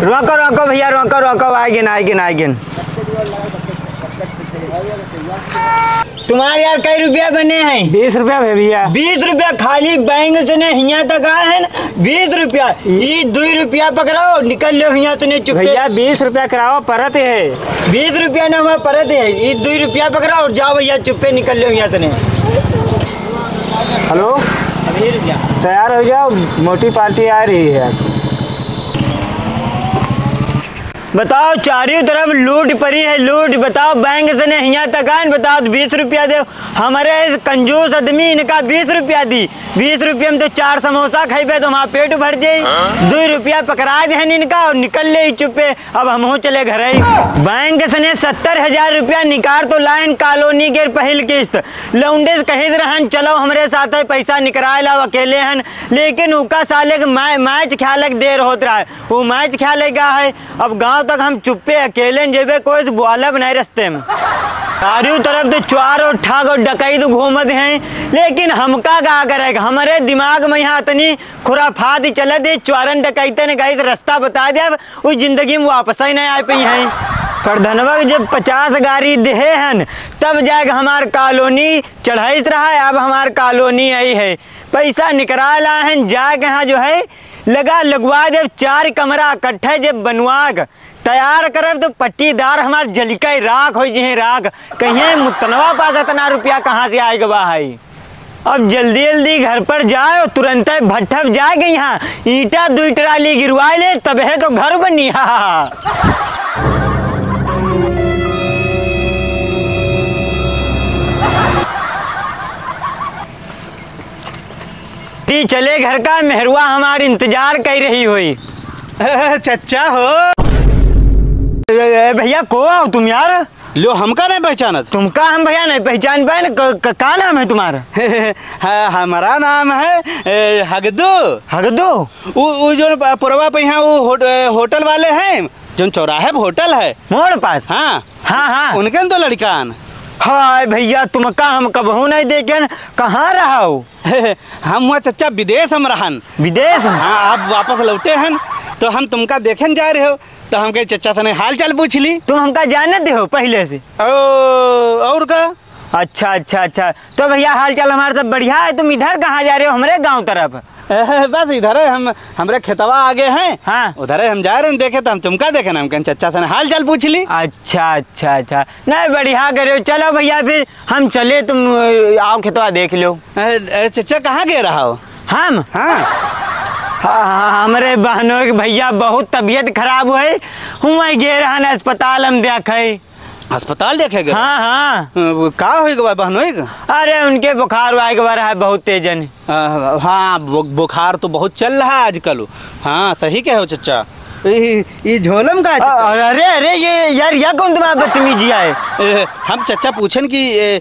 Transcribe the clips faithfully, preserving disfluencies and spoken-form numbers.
रोको, रोको भइया, रोको, रोको, आइगेन, आइगेन, आइगेन। तुम्हारे यार कई रुपया बने हैं? बीस रुपया भे भइया। बीस रुपया खाली बैंक से ने हियाँ तक आए हैं न, बीस रुपया। ई दुई रुपया पकड़ाओ, निकल लो हियाँ तने चुप्पे। भइया, बीस रुपया कराओ, परत है। बीस रुपया ना हुआ, परत है। ई दुई रुपया पकड़ाओ और जाओ भइया, चुप्पे निकल लो हियाँ तने। हेलो, तैयार हो जाओ, मोटी पार्टी आ रही है। बताओ, चारियों तरफ लूट पड़ी है, लूट। बताओ, बैंक से ने हियाँ तक आए, बताओ, तो बीस रुपया दे। हमारे इस कंजूस आदमी इनका बीस रुपया दी, बीस रुपया में तो चार समोसा खइबे तो हमारा पेट भर जाई। दुई रुपया पकड़ा दे हैं इनका और निकल ले चुप्पे। अब हमहू चले घरे। बैंक से ने सत्तर हजार रुपया निकाल तो लाइन कॉलोनी के पहिल किस्त। लौंडे से कहित रहन, "चलो हमरे साथ है, पैसा निकराए लाओ, अकेले हन।" लेकिन उका साले के मै-, मैच खेले के देर होत रहा है। वो मैच खेले गया है। अब गांव तक हम चुप्पे अकेले न जेबे, कोई से बोलब नहीं रस्ते में। चारों तरफ तो चोर और ठग और डकैत घूमत हैं, लेकिन हमका का करे? हमरे दिमाग में यहाँ इतनी खुराफात ही चलत है, चोरन डकैतन गई तो रस्ता बता दे, अब उस जिंदगी में वापस ही नहीं आ पाई हैं। प्रधनवा के जब पचास गारी देहे हन, तब जाके हमार कॉलोनी चढ़ाइत रहा है, अब हमार कॉलोनी आई है। पैसा निकरा ला हन, जाके यहाँ जो है लगा लगवा देव चार कमरा इकट्ठे जब बनवा के तैयार करब तो पट्टीदार हमार जलिके राख होइ जिहे राख। कहिए मुतनवा पास इतना रुपया कहाँ से आए गवा है? अब जल्दी जल्दी घर पर जाए और तुरंत भट्ठब जाए के यहाँ ईंटा दुई ट्राली गिरवाए ले, तबहे तो घर बनी। ती चले घर का, मेहरुआ हमार इंतजार कर रही हुई। चच्चा हो। ए, ए, भइया, को आओ तुम यार? लो, हमका नहीं पहचानत? तुमका हम भइया नहीं पहचान पाए न। क-, क-, का नाम है तुम्हारा? हाँ, हमारा नाम है, ए, हगदू। हगदू? उ, उ जो प-, पुरवा पे यहाँ वो होट-, ए, होटल वाले हैं, जो चौराहे पे होटल है। मोड़ पास? हाँ। हाँ, हाँ। उनके न तो लड़कान। हाय भइया, तुमका हम कबहू नहीं देखेन, कहाँ रहा हो? हम हुआ चच्चा विदेश हम रहन। विदेश में? हाँ, आप वापस लौटे हन, तो हम तुमका देखेन जा रहे हो, तो हम कहे चच्चा सने हाल चाल पूछ ली। तुम हमका जानत हो पहले से? ओ, और का? अच्छा, अच्छा, अच्छा। तो भइया हाल चाल हमारे सब बढ़िया है, तुम इधर कहाँ जा रहे हो हमरे गाँव तरफ? ए, बस इधर है, हम, हमरे खेतवा आगे हैं। हाँ। उधर है, हम जा रहे हैं देखे, तो हम तुमका देखे ना, हम कहें चच्चा सने हाल चाल पूछ ली। अच्छा, अच्छा, अच्छा। नहीं, बढ़िया करे हो। चलो भइया, फिर हम चले, तुम, अ, आओ खेतवा देख लो। ए, ए, चच्चा, कहाँ गए रहा हो? हम? हाँ। हाँ, हाँ, हमरे बहनों के भइया बहुत तबीयत खराब हुई, हुआँ गए रहन अस्पताल हम देखे। अस्पताल देखे गए? हाँ, हाँ। अ, वो का होई गवा बहनोई का? अरे, उनके बुखार आए गवा रहा है बहुत तेजन। अ, हाँ, बु-, बुखार तो बहुत चल रहा है आजकल। हाँ, सही कहे हो चच्चा। ई, ई झोलम का है चच्चा? अ, अरे, अरे, ये यार, यह कौन तुम्हारा बदतमीजी है? ए, हम चच्चा पूछन कि, ए,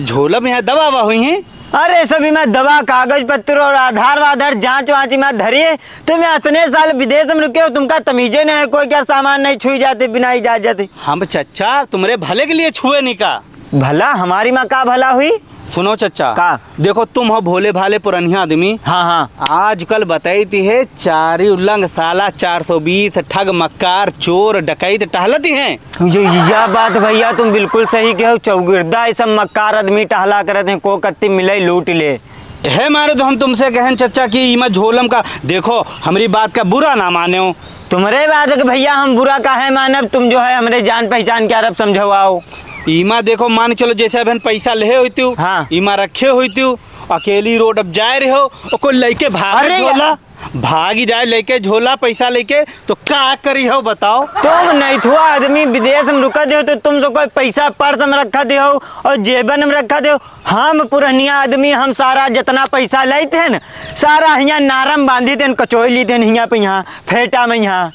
झोलम यहाँ दवा ववा हुई हैं? अरे, सब इमा दवा, कागज पत्र और आधार वाधार जाँच वाँच इमा धरिए। तुम यहाँ इतने साल विदेश में रुके हो, तुमका तमीजे नहीं है, कोई क्या सामान नहीं छुई जाते बिना इजाजत। हम चच्चा तुम्हरे भले के लिए छुए नहीं का। भला? हमारी माँ का भला हुई? सुनो चच्चा। का? देखो, तुम हो भोले भाले पुरनिया आदमी। हाँ, हाँ। आजकल बताई ती है, चारी उलंग साला चार सौ बीस ठग मक्कार चोर डकैत टहलती हैं। ये, यह बात भइया तुम बिल्कुल सही कहो, चौगिरदा ये सब मक्कार आदमी टहला करत हैं, को कत्ती मिले लूट ले। हे मारे तो हम तुमसे कहन चच्चा कि इमा झोलम का, देखो, हमरी बात का बुरा ना मान्यो। तुम्हरे बात के भइया हम बुरा काहे मानब, तुम जो है हमरे जान पहचान के अरब समझवाओ। इमा देखो, मान के चलो जैसे अबहन पैसा लेहे होइत्यू, हाँ। इमा रखे होइत्यू, अकेली रोड अब जाए रहे हो, और कोई लइके भाग अरे झोला, भागी जाए लेके झोला पैसा लेके, तो का करी हो बताओ? तुम नैथुआ आदमी विदेश में रुका दे हो तो तुम तो कोई पैसा पर्स में रखा दे हो और जेबन में रखा दे हो। हम पुरनिया आदमी, हम सारा जितना पैसा लेते हैं ना, सारा हियाँ नारम बांधी थे, कचोई ली थे हियाँ पे, यहाँ फेटा में यहाँ।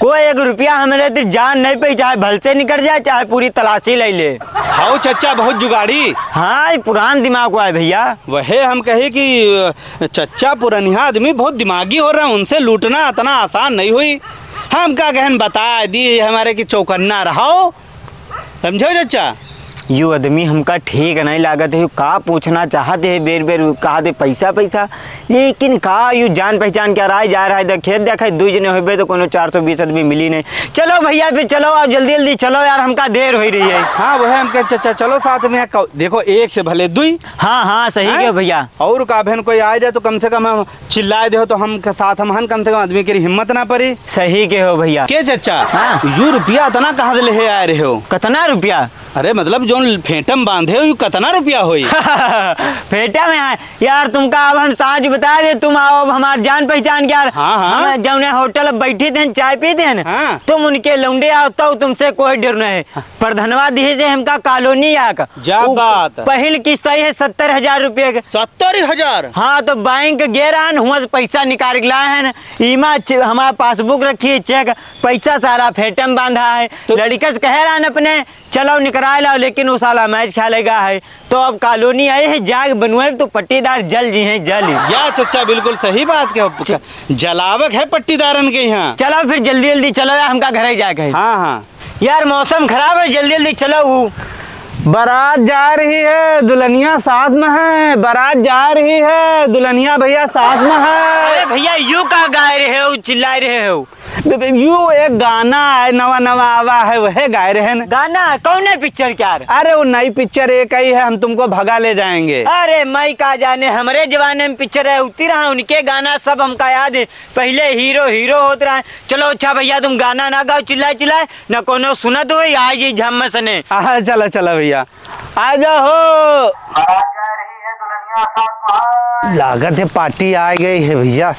कोई एक रुपया हमरे ते जान नहीं पाई, चाहे भल से निकल जाए, चाहे पूरी तलाशी ले ले। हाउ चच्चा, बहुत जुगाड़ी। हाँ, ये पुरान दिमाग हुआ है भइया। वहे हम कही कि, अ, चच्चा पुरनिया आदमी बहुत दिमागी हो रहे हैं, उनसे लूटना इतना आसान नहीं हुई। हम का कहन बता दी हमारे कि चौकन्ना रहो, समझो चच्चा? यू आदमी हमका ठीक नहीं लागत है, यू का पूछना चाहत है, बेर बेर कहत है पैसा पैसा, लेकिन का यू जान पहचान के राय जा रहा है, देख खेत देखा है, दुइ जने होबे तो कोनो चार सौ बीस आदमी मिली नहीं। चलो भैया फिर चलो, आप जल्दी जल्दी चलो यार, हमका देर हो रही है। हाँ, वह हमके च-, च-, चलो साथ में, क-, देखो एक से भले दुई। हाँ, हाँ, सही हैं? कहो भैया। और का बहन कोई आए जाए तो कम से कम हम चिल्लाए दे हो तो हम क-, साथ हम हन, कम से कम आदमी के हिम्मत ना पड़ी। सही कहो भैया। के चच्चा? हाँ। यू रुपया इतना कहाँ से ले आए रहे हो? कितना रुपया? अरे मतलब जौन फेंटम बांधे हो, यू कितना रुपया होई? फेंटा में है यार, तुमका अब हम साँच बता दे, तुम आओ अब हमार जान पहचान के यार। हाँ, हाँ। हम जौने होटल अब बैठी थे, चाय पी थे, हाँ। तुम उनके लौंडे आओ तो तुमसे कोई डर नहीं। हाँ। प्रधनवा दिहे से हमका कॉलोनी आक। जा उ बात। पहिल किस्त आई है सत्तर हजार रुपये के। सत्तर हजार? हाँ, तो बैंक गे रहन, हुआं से पैसा निकाल के लाए हैं। ईमा च-, हमारा पासबुक रखी है, चेक, पैसा सारा फेंटम बांधा है। तो लड़िका से कहे रहन अपने, "चलो निकराए लाओ," लेकिन वो साला मैच खेलेगा है। तो अब कॉलोनी आए हैं, जाग बनवाए तो पट्टीदार जल जी हैं, जल। या चच्चा, बिल्कुल सही बात कहो। जलावक है पट्टीदारन के यहाँ। चलो फिर जल्दी जल्दी चलो यार, हमका घर ही जाके है। हाँ, हाँ। यार, मौसम खराब है, जल्दी जल्दी चलो। बारात जा रही है, दुल्हनिया साथ में है। बारात जा रही है, दुल्हनिया भैया साथ में है। अरे भैया, यू का गाए रहे हो, चिल्लाए रहे हो? ब-, ब-, यू एक गाना है, नवा नवा आवा है, वह गाए रहे न। गाना कौन है पिक्चर के यार? अरे वो नई पिक्चर एक आई है, हम तुमको भगा ले जाएंगे। अरे मैं का जाने, हमरे जमाने में पिक्चर है, उतरी रहा, उनके गाना सब हमका याद है। पहिले हीरो हीरो होत रहा। चलो अच्छा भैया, तुम गाना ना गाओ चिल्लाए चिल्लाए, ना कोनो सुनत होई, आ जी झम्म सने। हाँ, चलो चलो भैया, आ जाओ हो। लागत है पार्टी आ गई है भैया।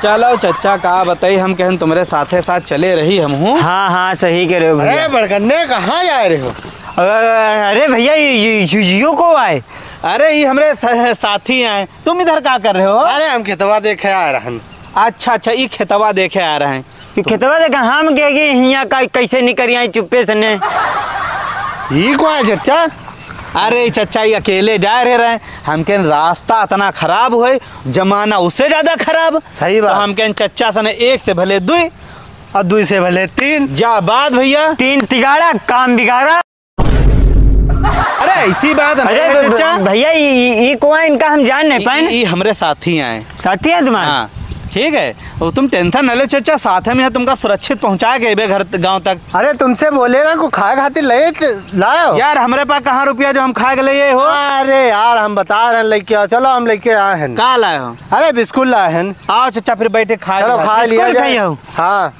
चलो चच्चा, का बताई, हम कहन तुम्हरे साथे साथ चले रही हम हूँ। हाँ, हाँ, सही कह रहे हो भैया। अरे बड़कन्ने, कहाँ जा रहे हो? अ-, अरे भैया, ये, ये, ये, यो को आए? अरे, ये हमरे स-, साथी आए। तुम इधर का कर रहे हो? अरे, हम खेतवा देखे आ रहन। अच्छा, अच्छा, ई खेतवा देखे आ रहे हैं। ई खेतवा देखे, हम के कि हियाँ का, कैसे निकरी आई चुप्पे से ने? ई को है चच्चा? अरे चच्चा, ई अकेले जा रहे रहे। हम के रास्ता इतना खराब होए, जमाना उससे ज्यादा खराब। सही बात। तो हम के चच्चा सने एक से भले दुई। और दुई से भले तीन। जा बात भैया। तीन तिगाड़ा काम बिगाड़ा। अरे, ऐसी बात है अरे, ना, भ-, चच्चा। भैया, ई, ई, ई कौन है? इनका हम जान नहीं पाए ना। ई, ई हमरे साथी आए। साथी हैं तुम्हारे? हाँ, ठीक है, वो तुम tension न ले, चच्चा, साथ में यहाँ तुमका सुरक्षित पहुँचा के अइबे घर त-, गाँव तक। अरे, तुमसे बोले ना, को खाए खातिर ले त-, लाओ। यार, हमरे पास कहाँ रुपया जो हम खाए के ले हो? अरे यार, हम बता रहे हैं, लेके आओ, चलो, हम लेके आए हैं। का लाए हो? अरे, बिस्कुट लाए हैं। आओ चच्चा, फिर बैठे खा चलो, लिया। खा लिया बिस्कुट जाए। खाइए हो? हाँ।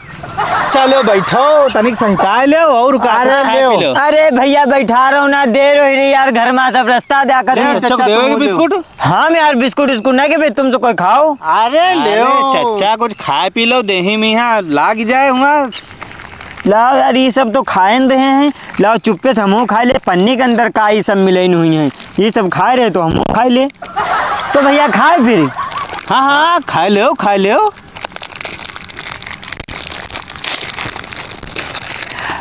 चलो बैठो, तनिक संकाय लेव और का अरे खाए लेव। पी लेव। अरे भैया बैठा रहो ना, देर हो रही यार, घर में सब रास्ता दे आकर ले, तुम। चच्चा को देवे के बिस्कुट? हाँ यार, बिस्कुट उस्कुट ना के भाई, तुम तो कोई खाओ। अरे अरे लेव। चच्चा कुछ खाए पी लो, देही में यहाँ लाग जाए हुआ। लाओ यार, ये सब तो खाए न रहे हैं, लाओ चुप्पे से हमहू खाए ले, पन्नी के अंदर का ये सब मिलइन हुई हैं, ये सब खाए रहे तो हमहू खाए ले। तो भैया खाए फिर। हाँ, हाँ, खाए लेव, खाए लेव।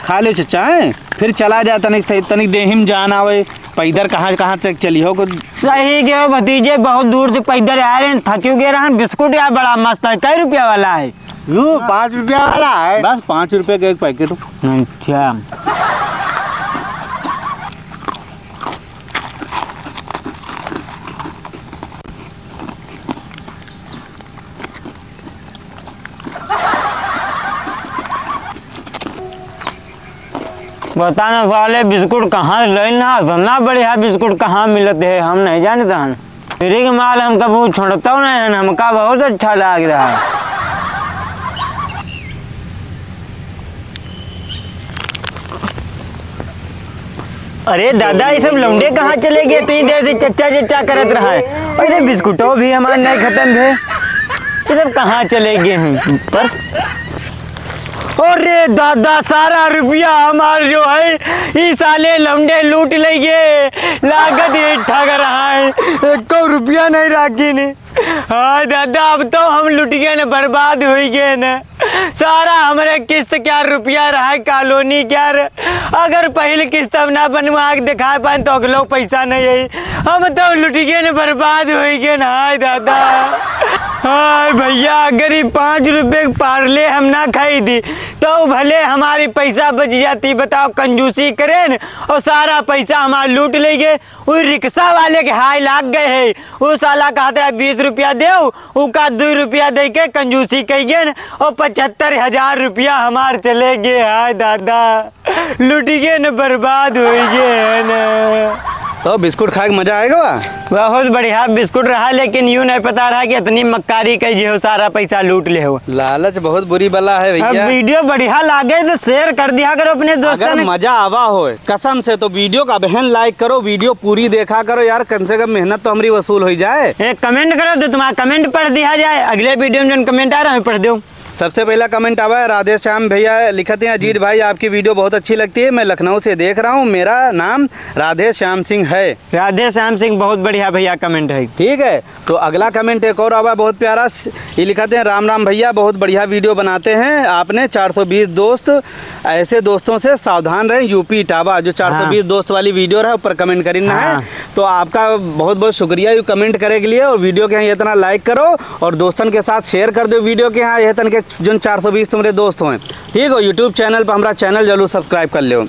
खा ले चच्चा, हैं? फिर चला जा, तनिक से, तनिक देहिम जान आवे, पैदर कहाँ, कहाँ तक चली हो कुछ। सही के हो भतीजे, बहुत दूर से पैदर आ रहे हैं, थकियो गए रहन। बिस्कुट यार बड़ा मस्त है, कै रुपया वाला है? यू पाँच रुपया वाला है। बस पाँच रुपया का एक पैकेट हो। अच्छा। बता ना साले, बिस्कुट कहाँ से लइल ना, इतना बढ़िया बिस्कुट कहाँ मिलत है, हम नहीं जानत हन। तेरे के माल हम कबू छोड़ता नहीं है, हमका बहुत अच्छा लाग रहा है। अरे दादा, ये सब लौंडे कहाँ चले गए? इतनी देर से चच्चा चच्चा करत रहा है। अरे बिस्कुटो भी हमार नहीं खत्म है। ये सब कहाँ चले गए हैं? बस। अरे दादा, सारा रुपया हमार जो है, ई साले लौंडे लूट ले गए। लागत ये ठग रहा है। एको रुपया नहीं राखी ने। हाय दादा, अब तो हम लुटिगेन, बर्बाद होइगेन। सारा हमरे किस्त क्या रुपया रहा है कॉलोनी क्या रे? अगर पहिल किस्त हम ना बनवा के दिखा पाएन तो अगलो पैसा नहीं आई। हम तो लुटिगेन, बर्बाद होइगेन। हाय दादा, हाय भइया, अगर ई पाँच रुपये के पारले हम ना खरीदी तो भले हमारी पैसा बच जाती। बताओ, कंजूसी करेन और सारा पैसा हमार लूट लेगे। उ रिक्शा वाले के हाय लाग गए है। उ साला कहत रहा, "बीस रुपया देउ", उ का दू रुपया दे के कंजूसी कइगेन और पचहत्तर हजार रुपया हमार चले गे। हाय दादा, लुटिगेन, बर्बाद होइगेन। तो बिस्कुट खाए के मजा आएगा बा? बहुत बढ़िया बिस्कुट रहा, लेकिन यूं नहीं पता रहा कि इतनी मक्कारी कइ जे हो, सारा पैसा लूट ले हो। लालच बहुत बुरी बला है अब भइया। वीडियो बढ़िया लागे तो share कर दिया करो अपने दोस्तन अगर में। मजा आवा होए कसम से तो वीडियो का बहन like करो, वीडियो पूरी देखा करो यार, कम से कम मेहनत तो हमरी वसूल होइ जाए। एक comment करो तो तुम्हारा comment पढ़ दिया जाए, अगले वीडियो में जौन comment आ रहा है पढ़ दो। सबसे पहला comment आवा है राधे श्याम भइया, लिखत हैं, "अजीत भाई, आपकी वीडियो बहुत अच्छी लगती है, मैं लखनऊ से देख रहा हूँ, मेरा नाम राधे श्याम सिंह है।" राधे श्याम सिंह, बहुत बढ़िया भइया comment है। ठीक है, तो अगला comment एक और आवा है बहुत प्यारा, स-, ये लिखत हैं, "राम राम भइया, बहुत बढ़िया वीडियो बनाते हैं आपने, चार सौ बीस दोस्त, ऐसे दोस्तों से सावधान रहें, यूपी इटावा।" जो चार सौ बीस हाँ। दोस्त वाली वीडियो रहा, ऊपर comment करिन ना है। हाँ। तो आपका बहुत बहुत शुक्रिया यू comment करे के लिए, और वीडियो के यहाँ इतना like करो और दोस्तन के साथ share कर दो वीडियो के। हाँ, यह तन के जोन चार सौ बीस तुम्हारे दोस्त हों, ठीक हो, YouTube channel पर हमारा channel जरूर subscribe कर लो।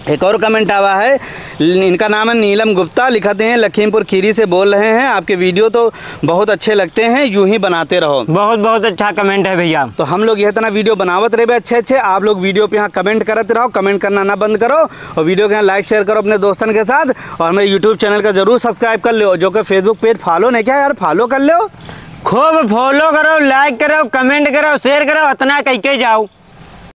एक और comment आवा है, इनका नाम है नीलम गुप्ता, लिखत हैं, "लखीमपुर खीरी से बोल रहे हैं, आपके वीडियो तो बहुत अच्छे लगते हैं, यूं ही बनाते रहो।" बहुत बहुत अच्छा comment है भइया। तो हम लोग यह तना वीडियो बनावत रहबे अच्छे अच्छे, आप लोग वीडियो पे यहाँ comment करत रहो, comment करना ना बंद करो, और वीडियो के यहाँ like share करो अपने दोस्तन के साथ, और हमारे YouTube channel का जरूर subscribe कर लो। जो कि Facebook page follow नहीं किया यार, follow कर लो, खूब follow करो, like करो, comment करो, share करो, इतना कह के जाओ।